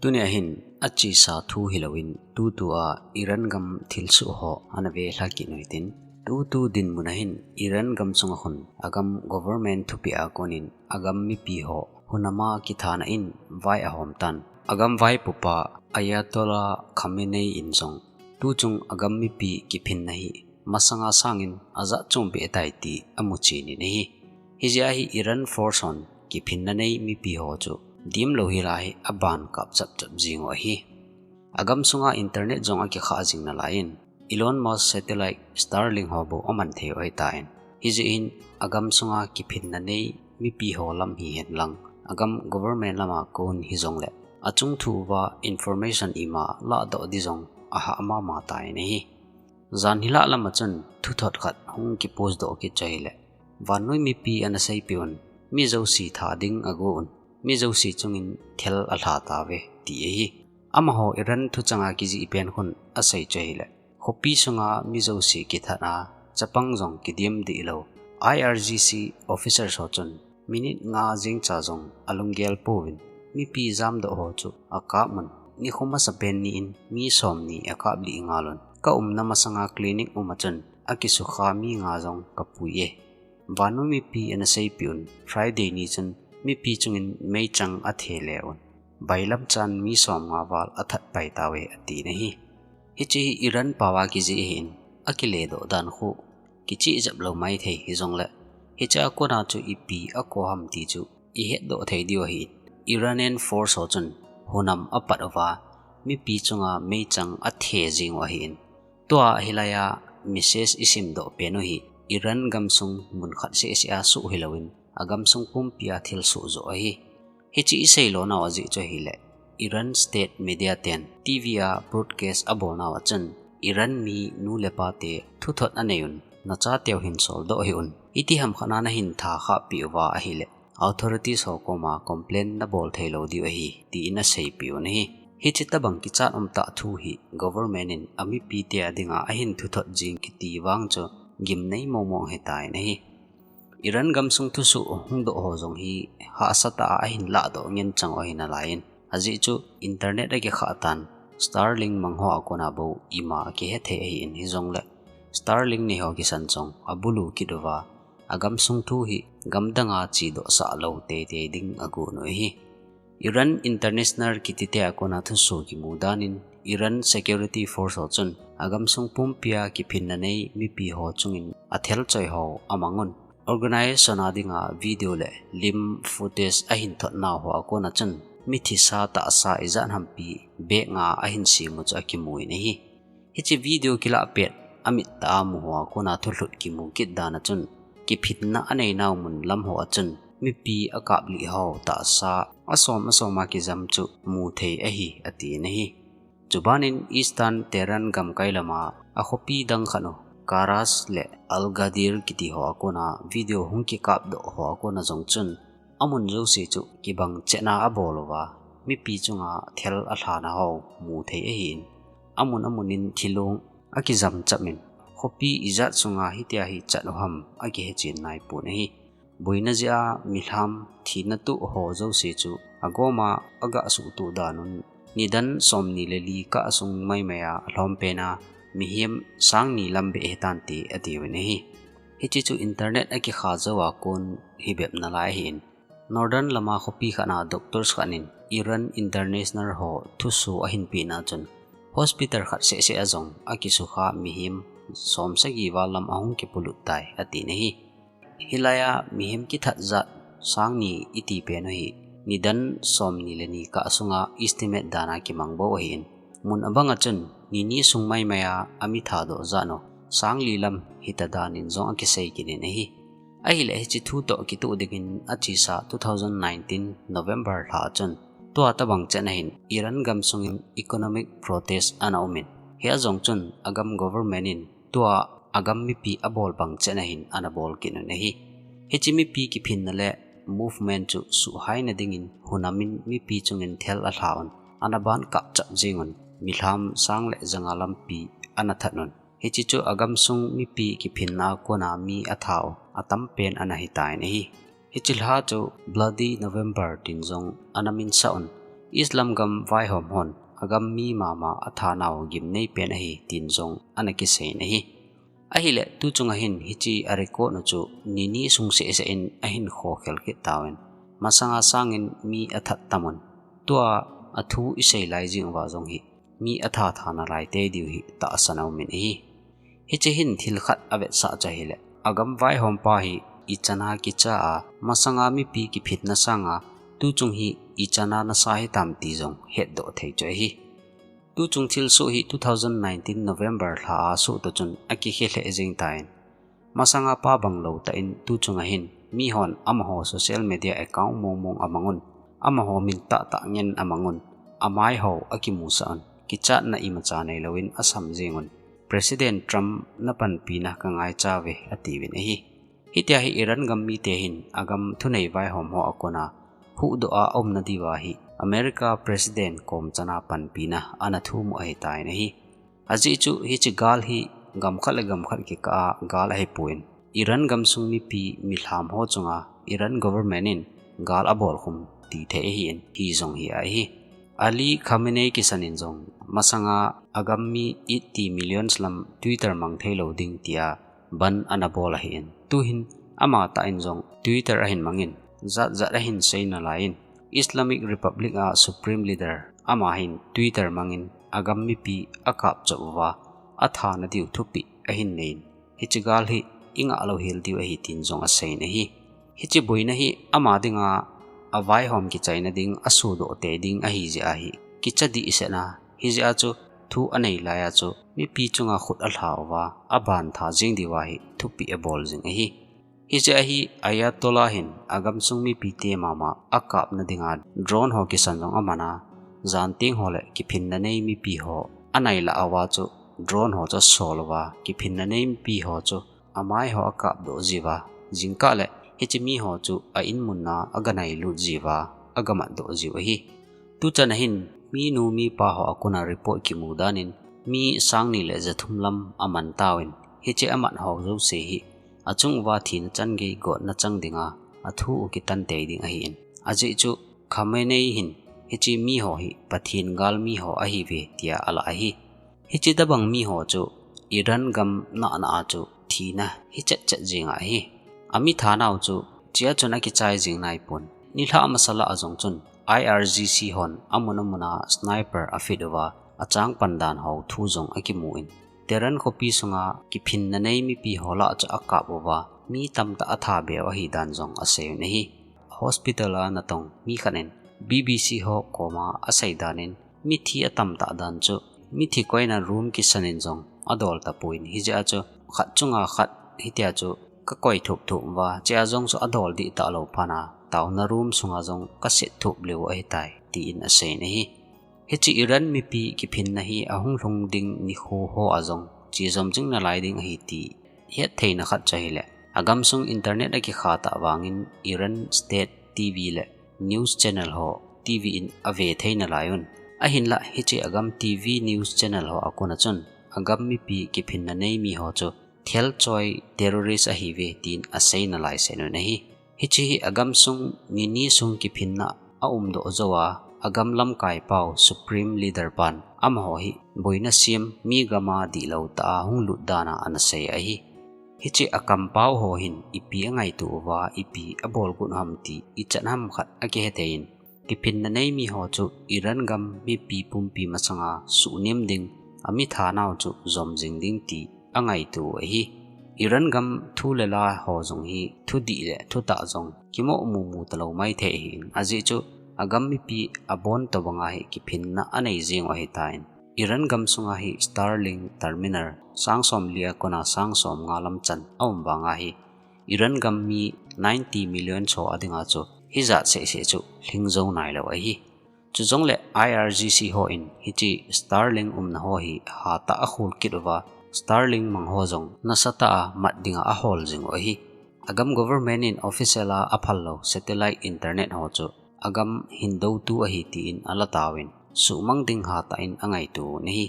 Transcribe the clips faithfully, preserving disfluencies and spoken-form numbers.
Tunia hin achesa thu hilouvin tutua Iran gam thilsoh ho ana ve lhah kit u hitin. Tutu dinmun a hin Iran gam sunga hin agam government thupeh a konin agam mipi ho hunam a kithana in vai ahom tan. Agam vaipopa Ayatollah Khamenei in jong tuchung agam mipi kiphinna hi masanga sangin ajat chom beh tai ti amuchen in ahi. Hijeh a hi Iran force hon kiphinna nei mipi ho chu dimlou hila hi aban kap chapchap jing u ahi. Agam sunga internet jong akikha jing nalaiyin Elon Musk satellite Starlink ho bou aman thei u ahitan. Hijeh hin agam sunga kiphinna nei mipi ho lam hihen lang agam government lama kon hijongle achung thu uva information ima lahdoh ding jong ahah mama tan ahi. Jan hilah lama chun thuthot khat hung kipost doh kit chu ahile, vannoi mipi ana seipeh un, mi jouse tha ding agon, mi jouse chungin thel alha tauve ti ahi. Amaho Iran thuchanga kijih pen hin asei chu ahile, khopi sunga mi jouse kithat a, chapang jong kidim deh lou, I R G C officers ho chun minute nga jengcha jong alunggel pouvin mipi jamdoh ho chu akap un, nikho masapen ni in mi somni akap lih ngal un, ka umna masanga clinic um a chun akisukha mi nga jong kapui e. Vannoi mipi ana seipeh un, Friday ni chun mipi chungin meichang athe le un, bailam chan mi somnga val athat pai tauve atin ahi. Hiche hi Iran pao a kijih ahin, akiledoh dan khu kicheh jep lou maithei hijongle, hichea kona chu ipi akou ham ti chu ihetdoh thei diu ahin, Iranian force ho chun hunam apat uva mipi chunga meichang athe jing u ahin, tua hilaiya message isimdoh pen u hi Iran gamsung mun khat seh seh a soh hilouvin agamsung pumpia thilsoh joh ahi. Hiche isei lonau ajeh chu ahile, Iran state media ten T V a broadcast abolnau a chun, Iran mi nu le pa te thuthot anei un, nachateu hin soldoh hih un, itiham khat a nahin tha khahpeh uva ahile, authorities ho koma complain nabol thei lou diu ahi, tin aseipeh un ahi. Hiche tabang kichat umtah thu hi government in amipi te a dinga ahin thuthot jing kiti vang chu gimnei mong mong ahitan ahi. Iran gamsung thusoh hungdoh ho jong hi hahsatah a ahin lahdoh ngen chang u ahi nalaiyin, ajeh chu internet akikhah tan, Starlink mang ho a kona bou ima akihe thei ahin, hijongle Starlink nei ho kisan jong abulu kit uva, agamsung thu hi gamdanga chedoh sah lou teitei ding agon u ahi. Iran International kiti te a kona thusoh kimu danin, Iran Security Force ho chun agamsung pumpia kiphinna nei mipi ho chungin athel choi ho amang un, organization a dinga video le lim footage ahin thotnau ho a kona chun, mithisa tahsa ijat hampi bag nga ahin sem u chu akimu in ahi. Hiche video kilah pet amit tah a mu ho a kona thulhut kimu kit dan a chun, kiphinna aneinau mun lam ho a chun mipi akap lih ho tahsa asom asom a kijam chu mu thei ahi, atin ahi. Chubanin Eastern Tehran gamkai lama akhopi dang khat u, Karas le Al Gadir kiti ho a kona video hung kikapdoh ho a kona jong chun, amun jouse chu kibang chetna abol uva, mipi chunga thel alhana ho mu thei ahin, amun amun in thilong akijam chapin, khopi ijat sunga hitia hi chat u ham akihechen naipon ahi. Boina jeh a milham thina toh ho jouse chu agoma agasuhtoh dan un, nidan somni le li kah sung maimai a alhom pen a mihem sang ni lam beh hitante atiuvin ahi. Hiche chu internet akikha jou a kon hi bep nalai ahin, Northern lama khopi khat a doctors khat in Iran International ho thusoh ahin pehna chun, hospital khat seh seh a jong akisukha mihem som sagi val lam ahung kipolut tai, atin ahi. Hilaiya mihem kithat jat sang ni iti pen u hi nidan somni le ni kah sunga estimate dan a kimang bou ahin, mun abang a chun ni ni sung maimai a ami thadoh jat u sang li lam hita dan in jong akisei kit in ahi. Ahile hiche thu toh kitoh dingin achesa two thousand nineteen November lha a chun, tua tabang chet a hin Iran gamsungin economic protest ana umin, hia jong chun agam government in tua agam mipi abol bang chet a hin ana bol kit un ahi. Hiche mipi kiphinna le movement chu suhhaina dingin hunamin mipi chungin thel alha un, ana ban kap chap jing un, milham sang le ja nga lampi ana that un. Hiche chu agamsung mipi kiphinna kona mi atha u atam pen ana hitan ahi. Hiche lha chu Bloody November tin jong ana minsah un, Islam gam vaihom hon agam mi mama athanau gimnei pen ahi tin jong ana kiseiyin ahi. Ahileh tuchunga hin hiche a record u chu nini sung seh seh in ahin khokhel kit tauvin, masanga sangin mi athat tamun, tua athu isei lai jing uva jong hi mi atha tha nalai tei diu hi tahsan aumin ahi. Hiche hin thil khat avetsah chu ahileh, agam vaihom pa hi ichan a kicha a, masanga mipi kiphinna sanga tuchung hi ichan a nasa hitam ti jong hetdoh thei chu ahi. Tuchung thilsoh hi two thousand nineteen November lha a soh toh chun akikhel lheh jeng tan, masanga pabang lou tah in tuchunga hin mihon amaho social media account mong mong amangun, amaho min tahtah ngen amangun, amaiho akimusah un, kichatna imacha neilouvin asam jengun, President Trump napanpina kangaicha uve atiuvin ahi. Hitia hi Iran gam mite hin agam thunei vaihom ho akona huhdoh a aumna diuva hi America President kom chana panpina ana thum u ahitan ahi. Ajeh chu hiche gal hi gam khat le gam khat kikah a gal ahipon, Iran gamsung mipi milham ho chunga Iran government in gal abolkhum ti thei ahin, hijong hi ahi. Ali Khamenei kisan in jong masanga agam mi eighty million lam Twitter mang theilou ding tia ban ana bol ahin, tuhin amatah in jong Twitter ahin mangin, jat jat ahin sei nalaiyin, Islamic Republic a Supreme Leader ama hin Twitter mangin agam mipi akap chop uva, athana diu thupeh ahin neiyin, hiche gal hi ingah louhel diu ahi tin jong aseiyin ahi. Hiche boina hi ama dinga avaihom kichaina ding, asodoh tei ding ahijeh a hi kicha dehset in, hijeh a chu thu anei laiya chu mipi chunga khut alha uva, aban tha jeng diuva hi thupeh abol jing ahi. Hijeh a hi Ayatollah hin agamsung mipite mama akapna dinga drone ho kisan jong amana, janteng ho le kiphinna nei mipi ho anailah uva chu drone ho chu asol uva, kiphinna nei mipi ho chu amaiho akapdoh jiuva, jingkah le hiche miho chu a-in munna aganailut jiuva, agamatdoh jiu ahi. Tuchan a hin minu mipa ho akona report kimu danin mi sang ni le jathum lam aman tauvin, hiche amat ho jouse hi achung uva thina changei gotna chang dinga athu u kitan tei ding ahin, ajeh chu Khamenei hin hiche miho hi Pathen galmi ho ahiuve tia alah ahi. Hiche tobang miho chu Iran gam nahna a chu thina hi chet chet jeng ahi. Ami thanau chu chea chun akichai jeng naipon, nilhah masa lah a jong chun I R G C hon amun amun a sniper afit uva achang pan dan ho thu jong akimun, Tehran khopi sunga kiphinna nei mipi ho lah chu akap uva, mi tamtah atha beu ahi dan jong aseiyun ahi. Hospital a natong mi khat in B B C ho koma asei danin, mithi atamtah dan chu mithi koina room kisan in jong adol tapouvin, hijeh a chu khat chunga khat hitia chu kakoi thup thup uva, chea jong chu adol dih talou phat a taona room sunga jong kaset thup lheh u ahitai, tin aseiyin ahi. Hiche Iran mipi kiphinna hi ahung lhung ding nikho ho a jong chejom jing nalai ding ahi ti hettheina khat chu ahile, agamsung internet akikha tah vangin Iran State T V le news channel ho T V in ave thei nalai un. Ahinlah hiche agam T V news channel ho akona chun agam mipi kiphinna nei miho chu thelchoi terrorist ahiuve tin asei nalai seiyin ahi. Hiche hi agamsung nini sung kiphinna aumdoh jouva, agam lamkai pau Supreme Leader pan amaho hi boina sem, mi gam a dihlou tah a hung lut dan a anasei ahi. Hiche akampau ho hin ipi angaito uva, ipi abolgot u ham ti ichan ham khat akihethei in, kiphinna nei miho chu Iran gam mipi pumpi masanga suhnem ding, ami thanau chu jom jing ding ti angaito u ahi. Iran gam thu le la ho jong hi thudih le thutah jong kimoh mumu talou maithei ahin, ajeh chu agam mipi abon tobanga hi kiphinna anei jeng u ahitan, Iran gamsunga hi Starlink terminal sang somli a kona sang somnga lam chan aum vanga hi Iran gam mi ninety million cho adinga chu hijat seh seh chu lhingjou nailou ahi. Chujongle I R G C hon hiche Starlink umna ho hi hatah a akhol kit uva, Starlink mang ho jong nasatah a mat dinga ahol jing u ahi. Agam government in official a aphal lou satellite internet ho chu agam hin doutu ahi tin ala tauvin, suhmang ding hatah in angaito u ahi.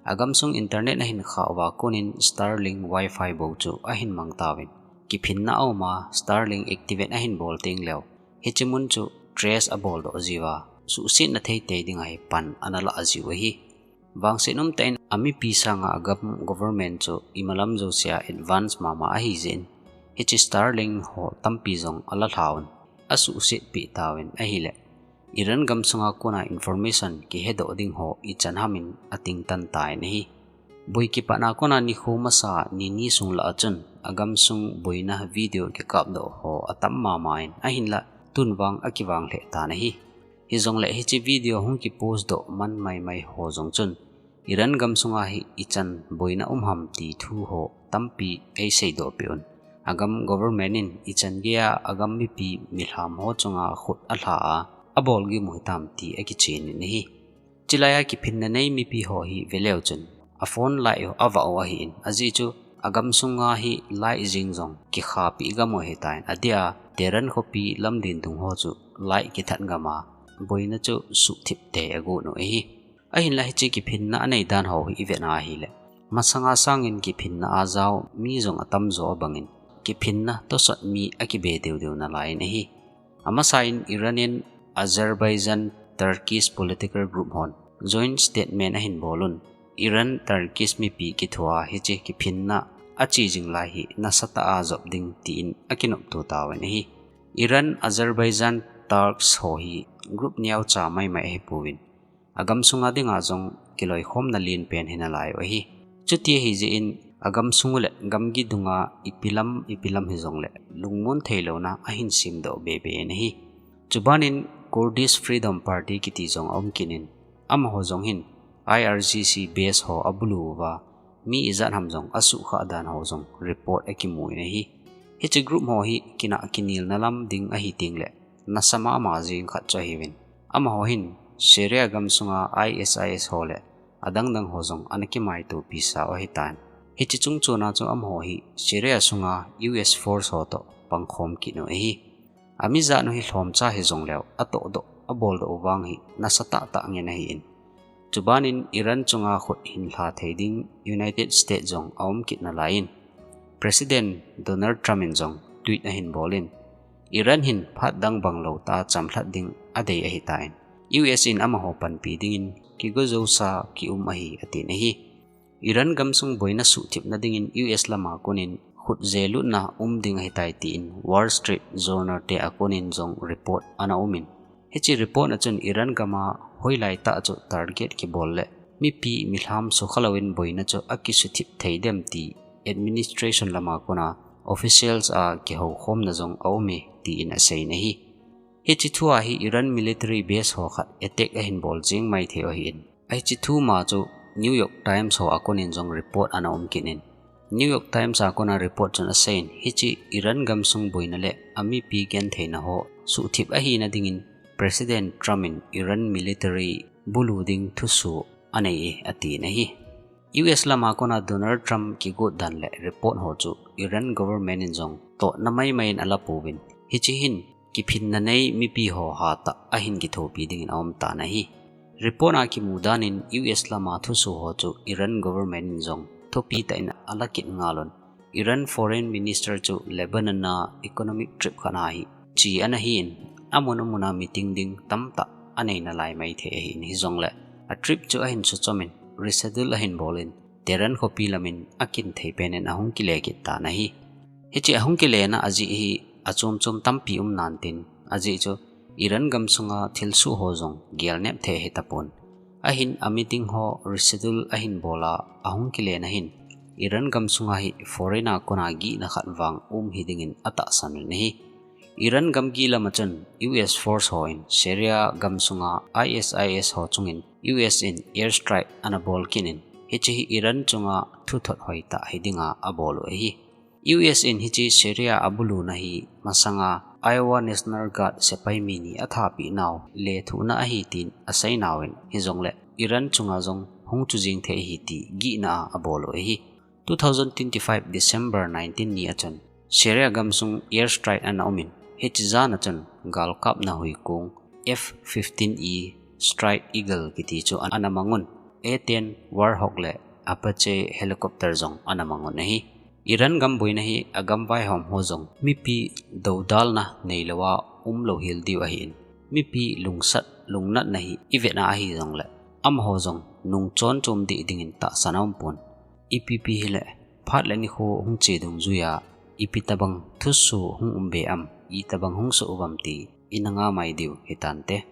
Agamsung internet ahin khah uva konin Starlink Wi-Fi bou chu ahin mang tauvin, kiphinna auma Starlink activate ahin bol teng leu, hiche mun chu trace aboldoh jiuva, suhsetna theitei dinga hi pan ana lah jiu ahi. Vangset umtah in amipi sanga agam government chu imalam jousea advance mama ahi jeh in, hiche Starlink ho tampi jong ala lhauvin, asuhsetpeh tauvin ahile, Iran gamsunga kona information kihedoh ding ho ichan hamin atingtan tan ahi. Boi kipatna kona nikho masa nini sung lah a chun agamsung boina video kikapdoh ho atam mama in, ahinla tun vang akivang lheh tan ahi. Hijongle hiche video hung kipost doh man maimai ho jong chun Iran gamsunga hi ichan boina um ham ti thu ho tampi eiseidoh peh un, agam government in ichan geiya agam mipi milham ho chunga khut alha a, abol gim u hitam ti akichen in ahi. Chulaiya kiphinna nei mipi ho hi veleu chun, a phone light u avah u ahin, ajeh chu agamsunga hi light jeng jong kikhapeh gam u ahitan, adeh a Tehran khopi lamlen dung ho chu light kithat gam a, boina chu suhthip tei agot u ahi. Ahinla hiche kiphinna anei dan ho hi ivet na ahile, masanga sangin kiphinna a jao mi jong atamjo abangin, kiphinna tosot mi akibe deudeu nalai in ahi. Amasa in Iranian Azerbaijan Turkish political group hon joint statement ahin bol un, Iran Turkish mipi kithua hiche kiphinna ache jing lai hi nasatah a jop ding tin akinopto tauvin ahi. Iran Azerbaijan Turks ho hi group neocha maimai ahipouvin, agamsunga dinga jong kiloikhomna lenpen hinalai u ahi. Chuti ahi jeh in agamsung u le gamgi dunga ipi lam ipi lam hijongle lungmon theilouna ahin semdoh bebe in ahi. Chubanin Kurdish Freedom Party kiti jong aum kit in, amaho jong hin I R G C base ho abulu uva mi ijat ham jong asuhkhah dan ho jong report akimu in ahi. Hiche group ho hi kinah kinelna lam ding ahi tengle nasa mama jeng khat chu ahiuvin, amaho hin Syria gamsunga I S I S ho le adangdang ho jong ana kimaitopi sau ahitan, hiche chungchona chu amaho hi Syria sunga U S force ho toh pangkhom kit u ahi. Amijat u hi lhomcha hijongleu atohdoh aboldoh u vang hi nasatah tah ngen ahin, chubanin Iran chunga khut hinlha thei ding United States jong aum kit nalai in, President Donald Trump in jong tweet ahin bol in, Iran hin phat dang banglou tah a chamlhat ding adei ahitan, U S in amaho panpi dingin kigo jousa kium ahi atin ahi. Iran gamsung boina suhthipna dingin U S lama konin khut jelutna um ding ahitai tin Wall Street Journal te a konin jong report ana umin, hiche report a chun Iran gama hoilai tah chu target kibol le mipi milham sukha louvin boina chu akisuthip thei dem ti administration lama kona officials a kihoukhomna jong aume tin aseiyin ahi. Hiche thua hi Iran military base ho khat attack ahin bol jeng maithei u ahin, hiche thuma chu New York Times ho a konin jong report ana um kit in, New York Times a kona report chun aseiyin, hiche Iran gamsung boina le amipi gentheina ho suhthip ahina dingin President Trump in Iran military bulu ding thuso anei e atin ahi. U S lama kona Donald Trump kigot dan le report ho chu Iran government in jong totna maimai in alapouvin, hiche hin kiphinna nei mipi ho hatah a ahin kithopi dingin aumtan ahi. Report a kimu danin U S lama thuso ho chu Iran government in jong thupitah in alakit ngalun, Iran Foreign Minister chu Lebanon a economic trip khat ahi che ana hin, amun amun a meeting ding tamtah anei nalai maithei ahin, hijongle a trip chu ahin suchomin reschedule ahin bolin, Tehran khopi lamin akin thei penin ahung kile kit tan ahi. Hiche ahung kilena ajeh hi achom chom tampi um nan tin, ajeh chu Iran gamsunga thilsoh ho jong gelnep thei ahitapon. Ahin a meeting ho reschedule ahin bola ahung kilena hin Iran gamsunga hi foreign a kona gihna khat vang um hidingin atahsan in ahi. Iran gamgi lama chun U S force hon Syria gamsunga I S I S ho chungin U S in airstrike ana bol kit in, hiche hi Iran chunga thuthot hoitah hidinga abol u ahi. U S in hiche Syria abuluna hi masanga Iowa National Guard sepai mi ni athapeh nau lethuhna ahi tin asei nauvin, hijongle Iran chunga jong hung chu jeng thei ahi ti gihna a abol u ahi. Two thousand twenty-five December nineteen ni a chun Syria gamsung airstrike ana umin, hiche jan a chun galkapna huikong F fifteen E Strike Eagle kiti chu ana mangun, A ten Warhawk le Apache helicopter jong ana mangun ahi. Iran gam boina hi agam vaihom ho jong mipi dodalna neilouva umlou hel diu ahin, mipi lungsat lungnatna hi i vetna ahi jongle, amaho jong nungchon chom deh dingin tahsan a umpon. Ipi pi hile, phat le nikho hung che dungjuiya, ipi tabang thusoh hung um be am, itabang hung soh uvem ti i na ngamai diu hitante.